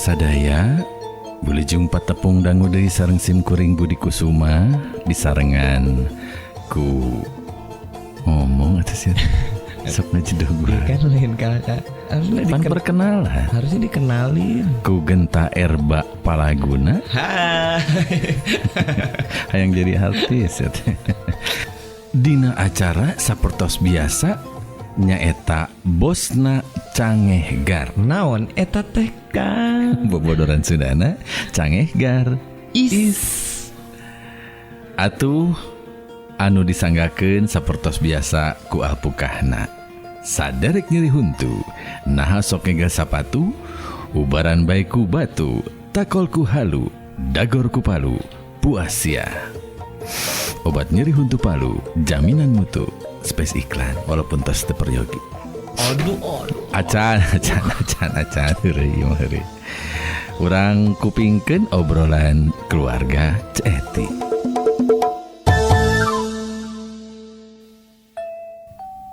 Sadaya, boleh jumpa tepung dangu deui sareng sim kuring Budi Kusuma disarengan ku ngomong atau sih sok ngajedog Iya gua. Kan lain kakak. Harusnya, Pan perkenalan harusnya dikenalin. Ku Genta Erba Palaguna. Hai. Hayang jadi artis ya teh. Dina acara sapertos biasa nyaeta Bosna Cangehgar. Naon eta teh, Kang? Bobodoran Sundana Cangehgar. Is. Atuh anu disanggakeun sapertos biasa ku alpukahna. Saderek nyeri huntu, naha sok ngegel sapatu, ubaran bae ku batu, takol ku halu, dagor ku palu, puas sia. Obat nyeri huntu palu, jaminan mutu. Space iklan, walaupun tos teu peryogi. Aduh, aduh. Acan, acan, acan, acan, heureuy ieu mah heureuy. Urang kupingkeun obrolan keluarga Ceu Eti.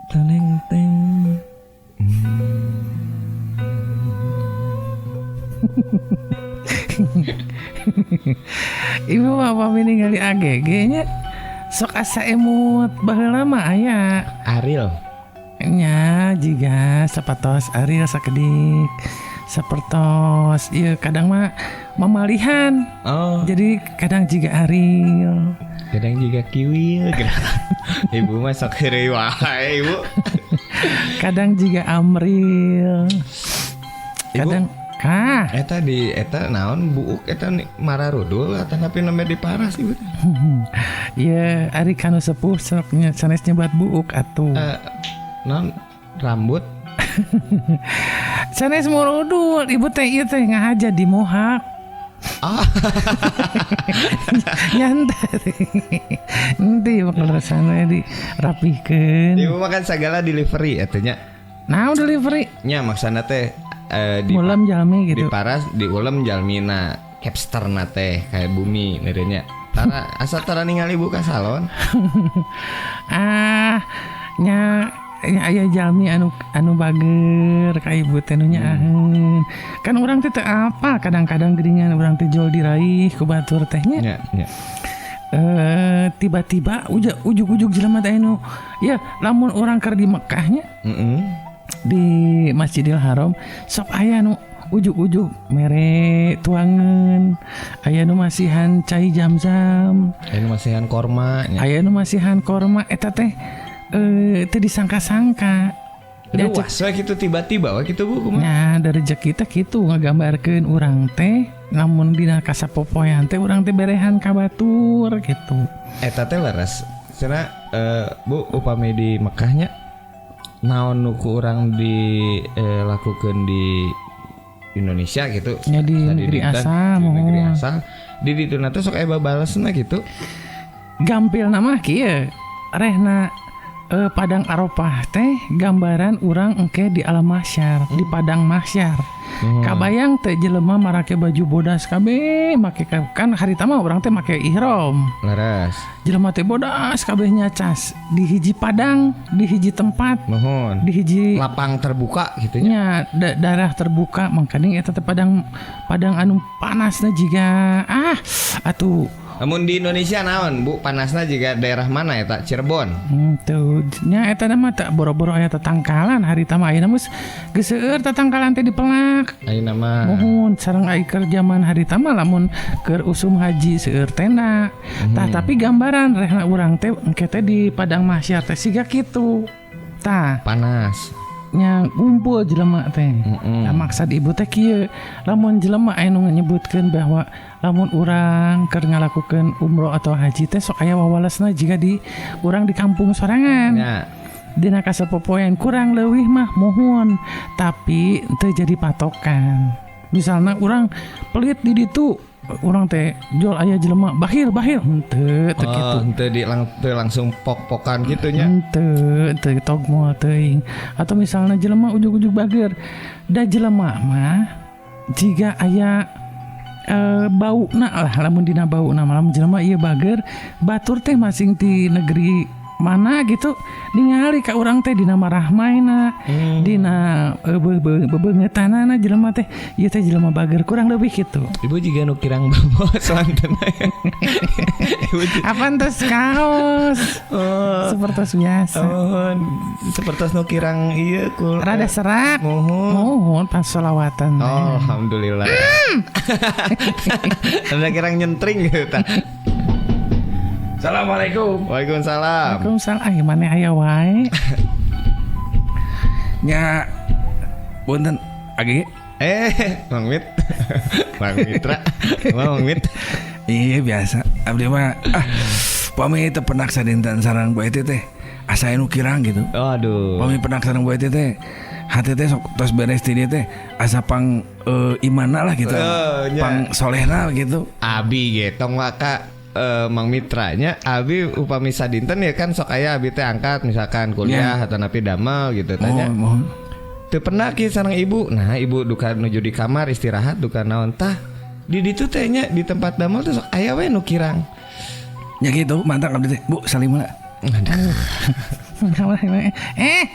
Teneng teng. Ibu bapak ningali AGG nya sok asa emut baheula mah aya. Ariel. Nya jiga sapatos Ariel sakedik sapertos ieu kadang mah mamalihan. Oh, jadi kadang jiga Ariel. Kadang juga kiwil. Ibu mah sok heureuy wae, Ibu. Kadang jiga Amril. Ibu? Kadang kah. Eta di eta naon buuk eta mararudul eta tapi nembe diparas ibu. Ieu ari kanu sepuh sok nya sanes nyebat buuk atuh. Naon rambut. Sanes murudul ibu teh ieu teh ngahaja di mohak. Ah. Nyantai. Nanti bakal rasana dirapihkeun. Ibu makan segala delivery eta nya. Nah, delivery. Nya maksana teh di Mulem jalmi gitu. Di paras diulem jalmina capsterna teh kayak bumi meureunnya. Tara asa tara ningali ibu ka salon. Ah, nya nya aya jalmi anu anu bager ka ibu teh nu nyaaheun. Kan urang teh teu apa kadang-kadang geuningan urang teh jol diraih ku batur teh nya. Nya, nya. Tiba-tiba ujug-ujug jelema teh anu ya lamun urang keur di Mekah nya. Di Masjidil Haram sok aya nu ujug-ujug mere tuangan, aya nu masihan cai jam-jam, aya nu masihan korma nya. Aya nu masihan korma eta teh teu disangka-sangka. Ya, luas we kitu tiba-tiba we kitu Bu kumaha? Nya dari rezeki teh kitu ngagambarkeun urang teh lamun dina kasapopoean teh urang teh berehan ka batur kitu. Eta teh leres. Cenah Bu upami di Mekah nya naon nu ku urang di lakukeun di Indonesia gitu. Nya di Sa negeri dinten, asal, di negeri mohon. Asal di dituna teh sok aya babalesna gitu. Gampil nama kieu rehna Padang Arafah teh gambaran urang engke di alam mahsyar, di padang mahsyar. Kabayang teh jelema marake baju bodas kabeh, make kan harita mah urang teh make ihram. Leres. Jelema teh bodas kabeh nyacas di hiji padang, di hiji tempat. Nuhun. Di hiji lapang terbuka gitu nya. Nya, daerah terbuka mangkaning eta teh padang padang anu panasna jiga ah atuh. Namun di Indonesia naon Bu panasna jiga daerah mana eta Cirebon? Tuh nya eta mah tak boro-boro aya tetangkalan harita mah ayeuna geus seueur tetangkalan teh dipelak. Ayeuna mah. Muhun sareng ai keur jaman harita mah lamun keur usum haji seueur tenda. Tah tapi gambaran rehna urang teh engke teh di padang mahsyar teh siga kitu. Tah panas. Nya ngumpul jelema teh. Nah, maksad ibu teh kieu, lamun jelema aya nu nyebutkeun bahwa lamun urang keur ngalakukeun umroh atau haji teh sok aya wawalesna jiga di urang di kampung sorangan. Nya. Dina kasapopoean kurang leuwih mah mohon, tapi teu jadi patokan. Misalna urang pelit di ditu, urang teh jual aya jelema bahil bahil henteu teu Oh, kitu. henteu di teu langsung pok-pokan gitu nya. Henteu, teu togmo teuing. Atau misalna jelema ujug-ujug bager, da jelema mah jiga aya bauna lah, lamun dina bauna mah lamun jelema ieu bager, batur teh masing ti negeri mana gitu ningali ka urang teh dina marahmaina, dina bebeungeutana jelema teh ieu teh jelema bager kurang lebih gitu. Ibu juga nu kirang babos wantena. Ibu Apaan tos kaos? Oh. Seperti biasa. Oh, seperti nu kirang ieu kul. Rada serak. Muhun. Muhun pas sholawatan. Oh, alhamdulillah. Rada kirang nyentring gitu tah. Assalamualaikum. Waalaikumsalam. Waalaikumsalam. Ah, maneh aya wae. Nya punten age. Mang Mit. Mang Mitra. Mang Mit. Iya biasa. Abdi mah pami teu penak sadinten sareng Bu Eti teh asa nu kirang gitu. Oh, aduh. Pami penak sareng Bu Eti teh hati teh sok tos beres ti dieu teh asa pang imana lah gitu. Nya. Pang solehna gitu. Abi ge tong waka Mang Mitranya abi upami sadinten ya kan sok aya abi teh angkat misalkan kuliah atau napi damel gitu tanya. Mohon. Teu pernah ki sareng ibu. Nah, ibu duka nuju di kamar istirahat duka naon tah. Di ditu teh nya di tempat damel teh sok aya we nu kirang. Ya gitu, mantap abdi teh. Bu, salim heula.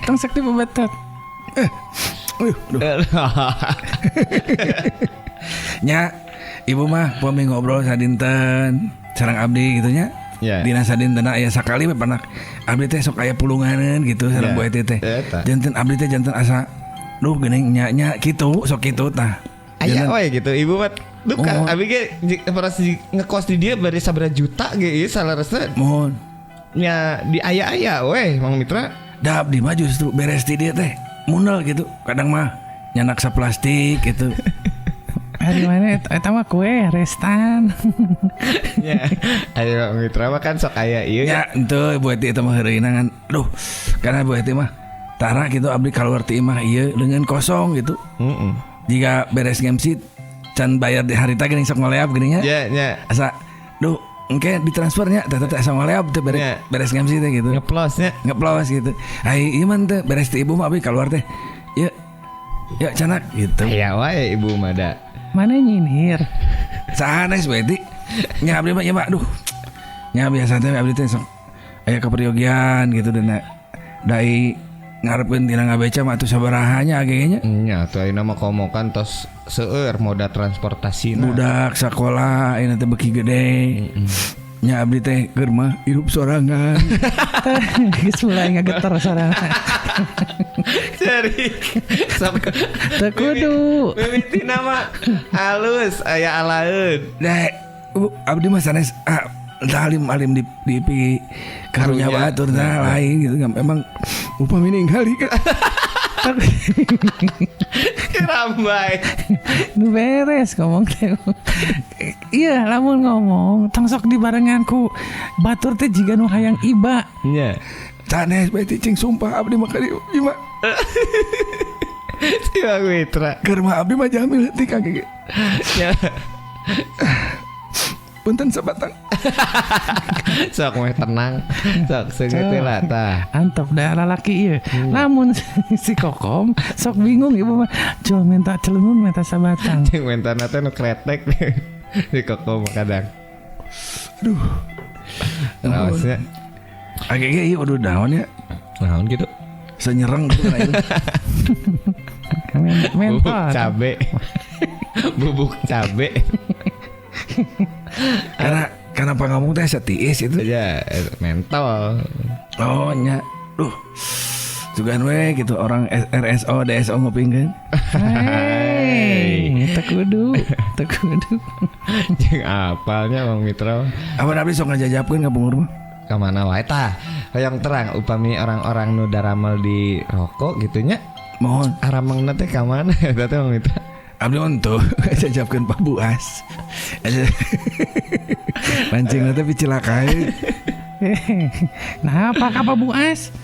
Tong sok dibebetot. Duh. Nya, ibu mah pami ngobrol sadinten sareng abdi gitu nya. Ya. Dina sadintena aya sakali we penak abdi teh sok aya pulunganeun gitu sareng Ya. Bu Eti teh. Eta. Janten abdi teh janten asa duh geuning nya nya kitu sok kitu tah. Aya we gitu ibu mah duka Oh. abi ge peras ngekos di dia bari sabaraha juta ge ieu salaresna Mohon. nya di aya-aya we Mang Mitra. Da abdi mah justru beres ti dieu teh munel gitu. Kadang mah nyanak saplastik gitu. Hari mana eta mah kue restan. Ya. Ayo Mang Mitra mah kan sok aya ieu. Ya ente Bu Eti eta mah heureuyna ngan duh karena Bu Eti mah tara gitu abdi kaluar ti imah ieu dengan kosong gitu. Heeh. Jika beres ngemsi can bayar di harita geuning sok ngoleap geuning nya. Ya nya Asa duh engke ditransfernya teh teh asa ngoleap teh beres, Ya. beres ngemsi teh gitu. ngeplos nya. Ngeplos gitu. Ai ieu mah teh beres ti ibu mah abdi kaluar teh. Ya ya canak gitu. Aya wae ibu mah da. Mana nyinir? Sanes Bu Eti. Nya abdi mah ieu mah aduh. Nya biasa teh abdi teh sok aya keperyogian gitu dan dai ngarepkeun tina ngabeca mah atuh sabaraha nya age nya. Nya atuh ayeuna mah komo kan tos seueur moda transportasina. Budak sakola ayeuna teh beuki gede. Nya abdi teh keur mah hirup sorangan. Geus mulai ngageter sarana. Ceri. Sok Teu kudu. Mimitina mah halus aya alaeun. Nah, abdi mah sanes alim alim di pi karunya Karunya. batur tah lain gitu memang upami ningali kan. Rambai. Nu beres ngomong teh. Iya, lamun ngomong tong sok dibarengan ku batur teh jiga nu hayang iba. Nya. Sanes bae cing sumpah abdi mah ka dieu ieu mah Si Mang Mitra. keur mah abdi mah jamil heutik ka ge. Nya. Punten sabatang. Sok meh tenang. Sok seungit lah tah. Antep dah lalaki ieu. Lamun si Kokom sok bingung ibu mah jual minta celenun minta sabatang. Jeung mentana teh nu kretek. Di Kokom kadang. Aduh. Raosnya. Age ge ieu udah naon ya? Naon gitu? Senyereng gitu kan ieu. Bubuk Mentor. cabe. Bubuk cabe. Karena pangamung teh setiis itu. Ya, mentol. Oh nya. Duh. Sugan we gitu orang RSO DSO ngupingkeun. Hei, teu kudu, teu kudu. Jeung apalnya Mang Mitra. Apa abdi sok ngajajapkeun ka pungkur mah? Ka mana wae tah. Hayang terang upami orang-orang nu daramel di rokok gitunya. Mohon Aramengna teh ka mana eta teh Mang Mitra? abdi untuk ngajajapkeun Pak Buas. Mancing teh picilakae. Nah, apa ka Pak Buas?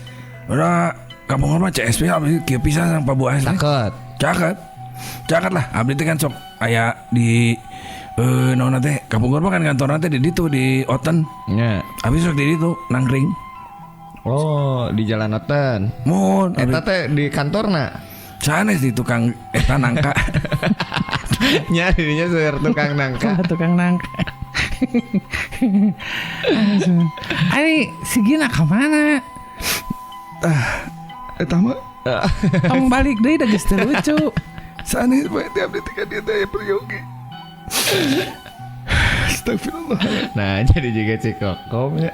Ora ka pungkur mah CSP abdi kieu pisan sareng Pak Buas. teh. Caket. Caket. Caket lah abdi teh kan sok aya di naon teh ka pungkur mah kan kantorna teh di ditu di Oten. Nya. Abdi sok di ditu nangkring. Oh, di Jalan Oten. Mohon abdi Eta teh di kantorna. sanes di tukang eta nangka. Nya dirinya seueur tukang nangka. Tukang nangka. Ari si Gina ka mana? Eta mah Tong balik deui da geus teu lucu. Sanes bae teh abdi teh ka dieu teh aya peryogi. Astagfirullah. Nah, jadi juga Cikokom nya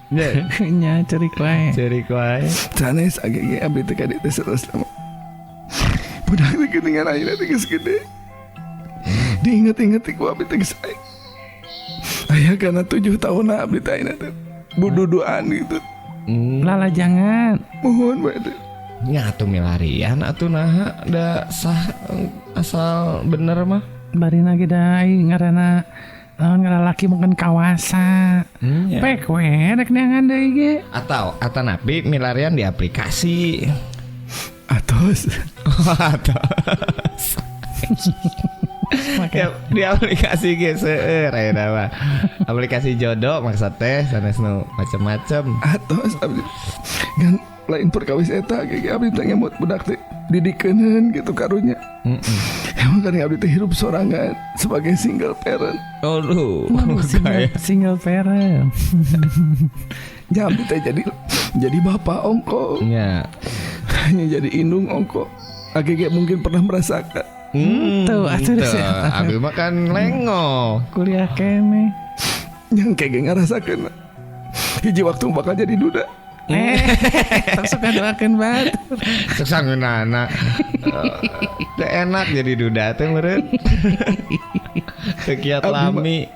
nya. Nya cerik wae. Cerik wae. Sanes agege abdi teh ka dieu teh serius lama. Budak teh geuningan ayeuna teh geus gede. Diinget-inget teh ku abdi teh geus aya. Aya kana 7 tahun abdi teh ayeuna teh bududuan gitu. Lala jangan. Mohon bae teh. Nya atuh milarian atuh naha da sah asal bener mah. Barina ge da ai ngaranna naon ngalalaki mungkin kawasa. Ya. Pek we rek neangan deui ge. Atau atanapi milarian di aplikasi. Atos. Atau ya, di aplikasi ge seueur ayeuna mah. Aplikasi jodoh maksud teh sanes nu macem-macem. Atos abdi. Kan lain perkawis eta ge abdi teh ngemut budak teh didikeuneun gitu karunya. Emang kan abdi teh hirup sorangan sebagai single parent. Aduh, Waduh, single parent. Ya abdi teh jadi bapak ongko. Nya. Hanya jadi indung ongko. Agege mungkin pernah merasakan. Tuh, atuh Tuh, siapa? abi mah kan lengo. Kuliah kene. Yang kege ngerasakeun. Hiji waktu bakal jadi duda. Tong suka doakeun batur. Sok sangeunana. Teu enak jadi duda teh meureun. Teu kiat Abdi mah- lami.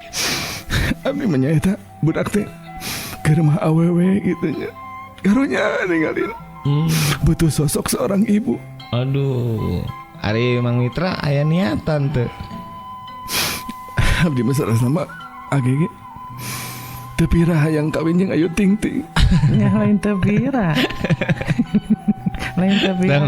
Abdi mah nyaeta budak teh ke rumah awewe gitu nya. Karunya ninggalin. Butuh sosok seorang ibu. Aduh. Ari Mang Mitra aya niatan teu. Abdi mah sarasna mah agege teu pira hayang kawin jeung Ayu Ting Ting. Nya lain teu pira. Lain teu pira.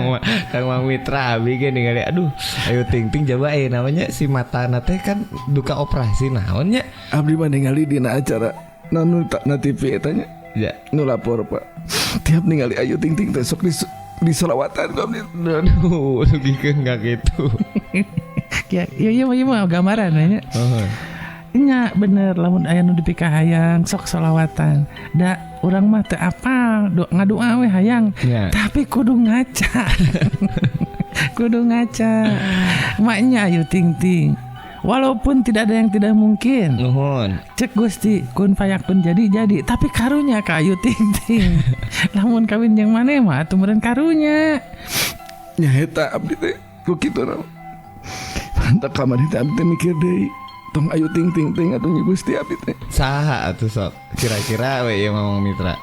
Tang Mang Mitra abi ge ningali aduh Ayu Ting Ting coba aya namanya si matana teh kan duka operasi naon nya. Abdi mah ningali dina acara naon na TV eta nya. Ya. Nu lapor Pak. Tiap ningali Ayu Ting Ting teh sok di solawatan ku abdi. Aduh, dugikeun ka kitu. Ya, iya iya mah gambaran nya. Heeh. Nya bener lamun aya nu dipikahayang sok solawatan. Da urang mah teu apal, ngadoa we hayang. Ya. Tapi kudu ngaca. Kudu ngaca. Maknya Ayu Ting Ting. Walaupun tidak ada yang tidak mungkin. Nuhun. Cek Gusti kun fayakun jadi, tapi karunya ka Ayu Ting Ting. Lamun kawin jeung maneh mah atuh meureun karunya. Nya eta abdi teh ku kitu na. Mantap kamari teh abdi teh mikir deui. Tong Ayu Ting Ting ting atuh nya Gusti abdi teh. Saha atuh sok? Kira-kira we ieu Mang Mitra.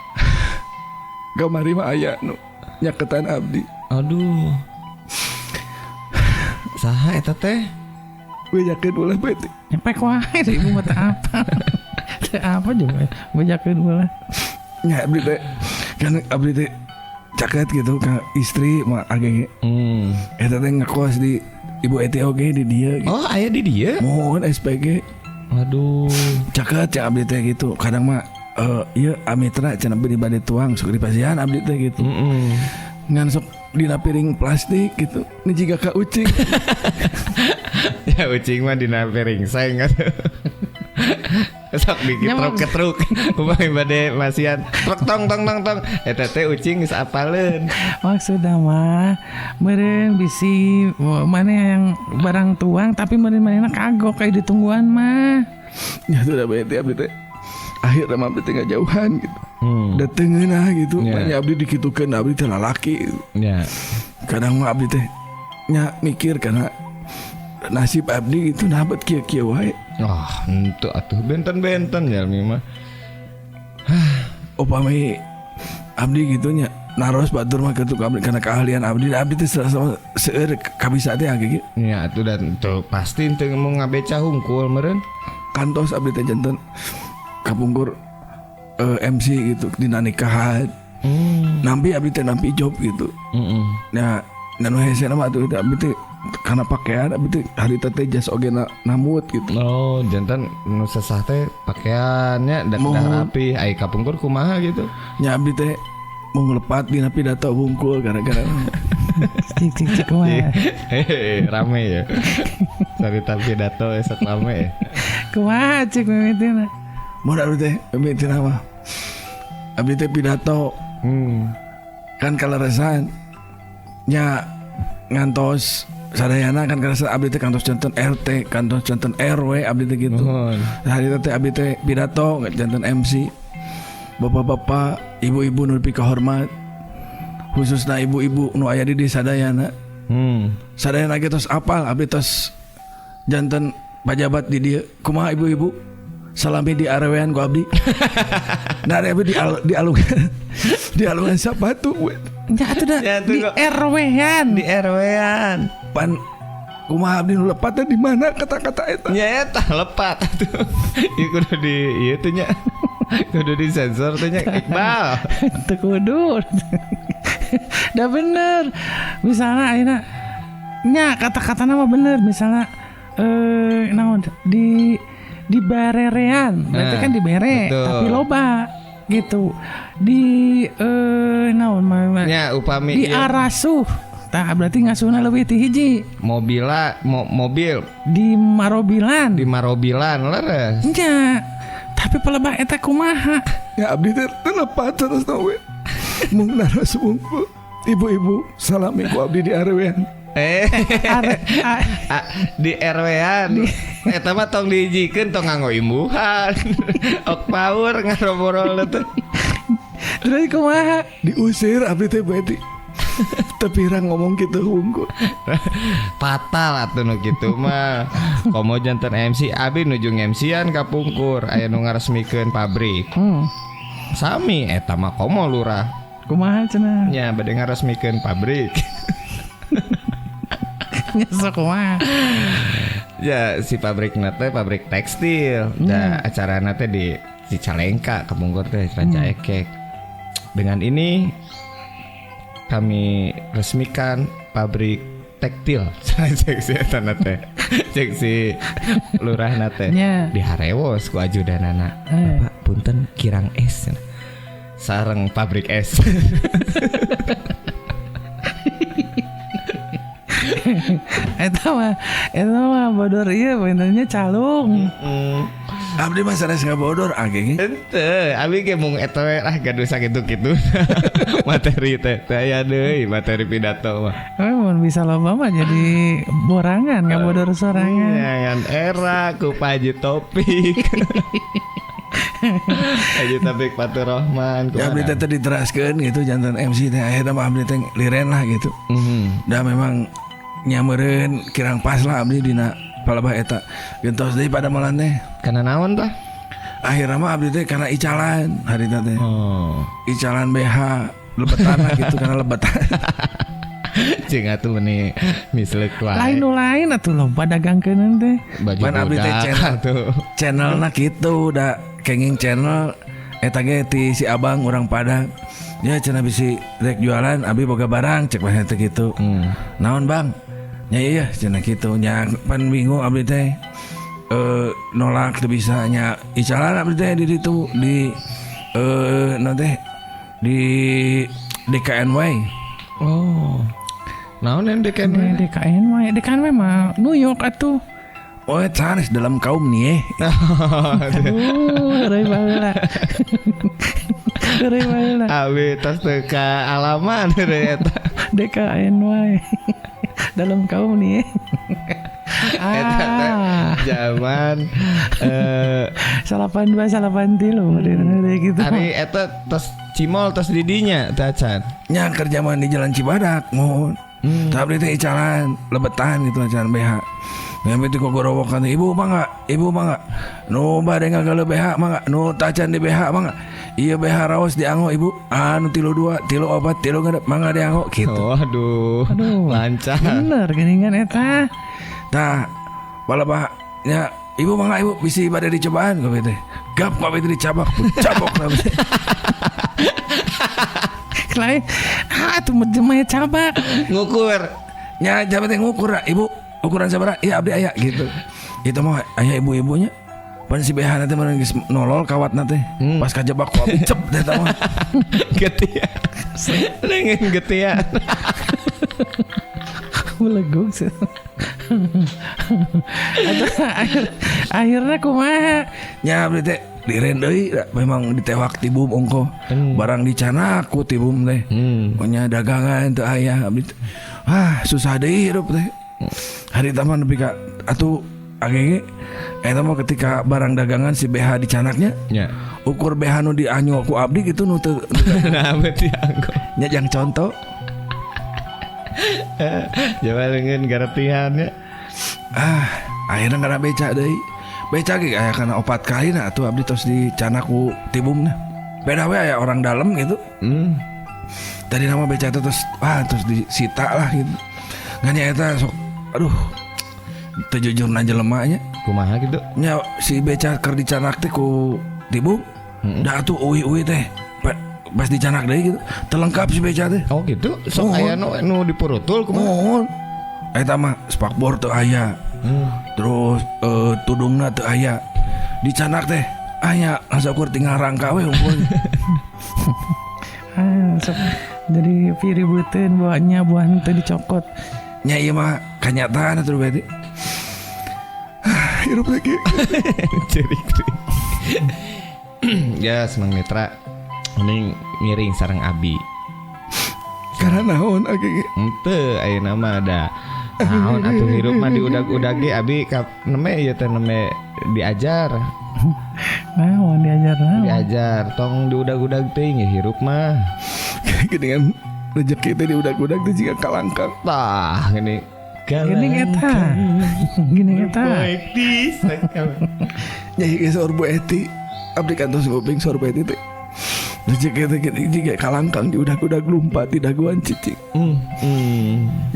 Kamari mah aya nu nyaketan abdi. Aduh. Saha eta teh? Bejakeun ulah bae teh. Nyepek wae da ibu mah teu apa. Teu apa juga bejakeun ulah. Nya abdi teh kan abdi teh caket gitu ka istri mah agege. Eta teh ngekos di Ibu Eti oge di dieu gitu. Oh, aya di dieu? Mohon SPG. Aduh. Caket cak abdi teh gitu. Kadang mah ieu Amitra cenah beli bade tuang sok dipasihan abdi teh gitu. Ngan sok dina piring plastik gitu. Ini jiga ka ucing. Ya ucing mah dina piring saeng atuh. Sok diketruk-ketruk. Upami bade masihan truk tong tong tong tong. Eta teh ucing geus apaleun. Maksudna mah meureun bisi mana yang barang tuang tapi meureun manehna kagok kayak ditungguan mah. Ya sudah bae teh abdi teh. Akhirna mah abdi teh ngajauhan gitu. Da teu ngeunah gitu. Ya. Nya abdi dikitukeun abdi teh lalaki. Ya. Kadang mah abdi teh nya mikir karena nasib abdi gitu nah bet kieu-kieu wae. Ah, henteu atuh benten-benten jalmi mah. Upami abdi gitu nya naros batur mah kitu abdi karena keahlian abdi abdi teh sama seueur kabisa teh kieu. Nya atuh dan teu pasti teu mau ngabeca hungkul meureun. Kantos abdi teh janten kapungkur MC gitu dina nikahan. Nampi abdi teh nampi job gitu. Nah, nu hese mah atuh abdi teh karena pakaian abdi teh harita teh jas oge namut gitu. Oh, jantan nu sesah teh pakaiannya da rapi, ai kapungkur kumaha gitu. Nya abdi teh mau ngelepat dina pidato hungkul gara-gara. Cik cik cik kumaha. Hehehe, rame ya. Carita pidato esok rame ya. Kumaha cik mimitina? Mun abdi teh mimitina mah. Abdi teh pidato kan kaleresan nya ngantos sadayana kan kaleresan abdi teh kantos janten RT, kantos janten RW abdi teh gitu. Nuhun. Hari teh abdi teh pidato janten MC. Bapak-bapak, ibu-ibu nu dipikahormat, khususna ibu-ibu nu aya di sadayana. Sadayana ge tos apal abdi tos janten pajabat di dieu. Kumaha ibu-ibu? Salami di arewean ku abdi. Nah, abdi di alungan di alungan sapatu we. Nya atuh da Ya, atuh di kok. RW-an. Di RW-an. Pan kumaha abdi nu lepatnya di mana kata-kata eta? Nya eta lepat atuh. Ieu kudu di ieu teh nya. Kudu disensor teh nya Iqbal. Teu kudu. Da bener. Misalnya ayeuna nya kata-katana mah bener misalnya naon di barerean berarti Nah, kan dibere betul. tapi loba gitu di naon mah Nya upami di ieu arasuh tah berarti ngasuhna leuwih ti hiji mobila mobil di marobilan di marobilan leres. nya tapi pelebah eta kumaha. Ya abdi teh teu lepat terus we. Mung naros wungkul. Ibu-ibu salami ku abdi di arewean. Di RW-an. Eta mah tong dihijikeun tong nganggo imbuhan. Ok power ngaroborol teh. Terus kumaha? Diusir abdi teh berarti. Tapi pirang ngomong gitu wungkul. Fatal atuh nu kitu mah. Komo janten MC abi nuju MC-an kapungkur aya nu ngaresmikeun pabrik. Sami eta mah komo lurah. Kumaha cenah? Nya bade ngaresmikeun pabrik. Nya sok kumaha? Ya si pabrik teh pabrik tekstil. Da acarana teh di Cicalengka kapungkur teh Rancaekek. Dengan ini kami resmikan pabrik tekstil. Cek si eta na teh. Cek si lurah na teh. Nya. Diharewos ku ajudanana. Bapak punten kirang es. Sareng pabrik es. Eta mah bodor ieu benernya calung. Abdi mah sanes ngabodor ageng. Ente, abi ge mung eta we lah gaduh sakitu-kitu. Materi teh teh aya deui materi pidato mah. Mun bisa loba mah jadi borangan ngabodor sorangan. Jangan era ku Pak Haji Topik. Haji Topik Fatur Rahman. Ya abdi teh diteraskeun gitu janten MC teh akhirna mah abdi teh liren lah gitu. Da memang nyameureun kirang pas lah abdi dina palebah eta. Gentos deui pada malan teh. Kana naon tah? Akhirna mah abdi teh kana icalan harita teh. Oh. Icalan BH lebetan lah gitu kana lebetan. Jeung atuh meuni misleuk wae. Lain nu lain atuh loba dagangkeun teh. Baju Pan abdi teh budak channel atuh. Channelna kitu da kenging channel eta ge ti si abang urang Padang. Ya cenah bisi rek jualan abi boga barang cek mah teh kitu. Naon Bang? Nya iya cenah kitu nya pan bingung abdi teh nolak teu bisa nya icalan abdi teh di ditu di naon teh di DKNY. Oh. Naon yang DKNY? DKNY, DKNY mah New York atuh. Oh, sanes dalam kaum nih. Aduh, heureuy baheula. Heureuy baheula. Abi tos teu ka alaman heureuy eta. DKNY. Dalam kaum nih. Eta teh zaman 82 83 gitu. Ari eta tos cimol tos didinya teh acan. Nya kerja mah di Jalan Cibadak mohon. Tapi teh icalan lebetan gitu icalan BH. Ngambil itu kogorowokan ibu mangga, ibu mangga. Nu bade ngagale BH mangga, nu tacan di BH mangga. Ieu BH raos dianggo ibu. Anu 32, 34, 3 genep mangga dianggo gitu. Waduh. Aduh. Lancar. Bener geuningan eta. Tah, palebah nya ibu mangga ibu bisi bade dicobaan ku teh. Gap ku teh dicabak, cabok ku teh. Lain, atuh mah cabak. Ngukur. Nya jabat teh ngukur ibu. Ukuran sabaraha? Iya abdi aya gitu. Itu mah aya ibu-ibunya. Pan si BH teh mah geus nolol kawatna teh. Pas kajebak ku abdi cep teh mah. Getian. Lengan getian. Melegug sih. Akhirnya kumaha? Nya abdi teh diren deui memang ditewak tibum ongko. Barang dicanak ku tibum teh. Nya dagangan teu aya abdi teh. Ah, susah deui hirup teh. Hari taman nepi ka atuh agege eta mah ketika barang dagangan si BH dicanaknya. Nya. Ukur BH nu dianyo ku abdi gitu nu teu. Nah, berarti anggo. Nya jang contoh. Jawa leungeun garetihan nya. Ah, akhirnya kana beca deui. Beca ge aya kana 4 kali nah atuh abdi tos dicanak ku tibumna. Beda we aya orang dalam gitu. Tadi nama beca teh terus terus disita lah gitu. Ngan nya eta sok aduh teu jujurna jelema nya. Kumaha kitu? Nya si beca keur dicanak teh ku tibum. Da atuh uwi-uwi teh pas dicanak deui gitu. Telengkap si beca teh. Oh gitu. Sok aya nu dipurutul kumaha? Mohon. Eta mah spakbor teu aya. Terus tudungna teu aya. Dicanak teh aya langsung ukur tinggal rangka we unggul. Sok jadi piributeun buahnya buah teu dicokot. Nya ieu mah kanyataan atuh berarti. Hirup lagi. Cerik. Ya Mang Mitra mending ngiring sareng abi. Karena naon age? Henteu ayeuna mah da naon atuh hirup mah diudag-udag ge abi neme ieu teh neme diajar. Naon diajar naon? Diajar tong diudag-udag teuing hirup mah. Geuningan rezeki teh diudag-udag teh jiga kalangkang. Tah gini. Gini eta. Gini eta. Nya ieu saur Bu Eti. Abdi kantos nguping saur Bu Eti teh. Rezeki teh gini jiga kalangkang diudag-udag lumpat di daguan cicing.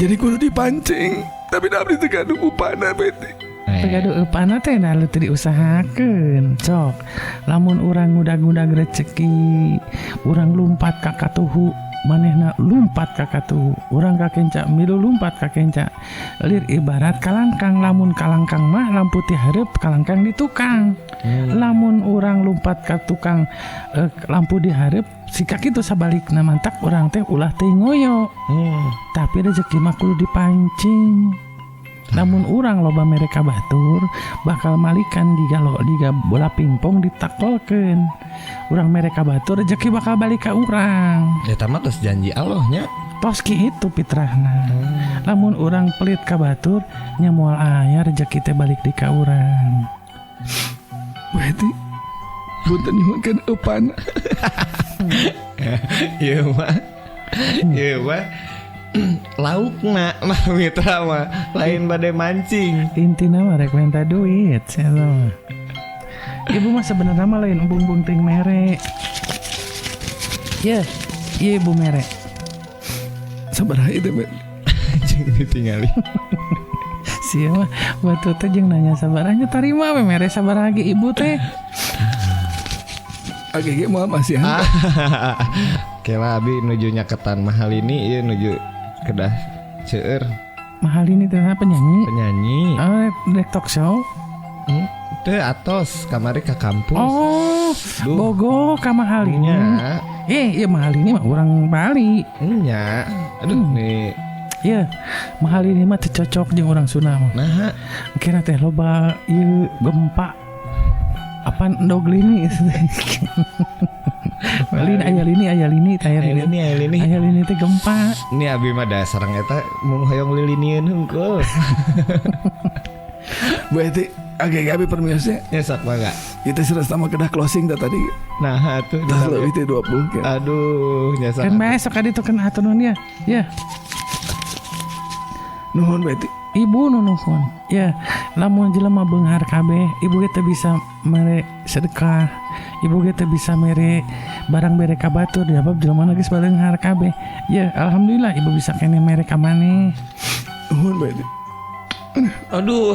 Jadi kudu dipancing, tapi abdi teu gaduh upana Bu Eti. Teu gaduh upana teh da teu diusahakeun. Sok, lamun urang ngudag-ngudag rezeki, urang lumpat ka katuhu, manehna lumpat ka katuhu, urang ka kenca milu lumpat ka kenca. Lir ibarat kalangkang, lamun kalangkang mah lampu ti hareup kalangkang di tukang. Lamun urang lumpat ka tukang lampu di hareup sika kitu sabalikna mantak urang teh ulah teh ngoyo. Tapi rezeki mah kudu dipancing. Namun urang loba mereka batur bakal malikan diga bola pingpong ditakolkeun. Urang mereka batur rezeki bakal balik ka urang. Eta mah tos janji Allah nya. Tos kitu fitrahna. Lamun urang pelit ka batur nya moal aya rezeki teh balik di ka urang. Berarti punten nyuhunkeun eupan. Ieu mah. Ieu mah laukna mah Mitra mah lain bade mancing. Intina mah rek minta duit sia mah. Ibu mah sebenarnya mah lain embung-embung ting mere. Ye, ieu ibu mere. Sabaraha ieu teh? Jeung ditingali. Sia mah batu teh jeung nanya sabarahnya tarima we mere sabaraha ge ibu teh. Oke, ge moal masihan. Kela abi nuju nyaketan mahal ini ieu nuju kedah seueur. Mahal ini teh penyanyi? Penyanyi. Oh, dek talk show. Teu atos kamari ka kampus. Oh, duh. Bogo ka mahal ini. Nya. Ieu mahal ini mah urang Bali. Nya. Aduh nih. Iya, mahal ini mah teu cocok jeung urang Sunda mah. Naha? Kira teh loba ieu gempa. Apaan endog lini? Lini aya lini aya lini aya lini aya lini aya lini teh gempa. Ini abi mah dasar eta mung hoyong lilinieun hungkul. Bu Eti, agak abi permiosnya. Ya sok mangga. Kita sudah sama kedah closing dah tadi. Nah, atuh tas leuwih teh 20 kan. Aduh, nyasa. Kan bae sok kaditu kan atur nuhun ya. Ya. Nuhun Bu Eti. Ibu nu nuhun. Ya, lamun jelema beunghar kabeh, ibu ge teu bisa mere sedekah. Ibu ge teu bisa mere barang bere ka batur, sebab jelema geus baleunghar kabeh. Ya, alhamdulillah ibu bisa keneh mere ka maneh. Nuhun Bu Eti. Aduh,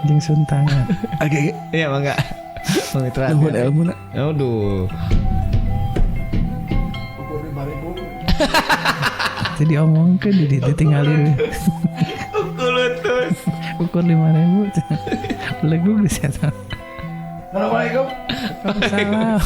jeung suntangan. Oke. Iya, mangga. Mang Mitra. Nuhun elmuna. Aduh. Jadi omongkeun jadi ditinggalin. Ukulutus. Ukur 5.000. Legu geus eta. Assalamualaikum. Waalaikumsalam.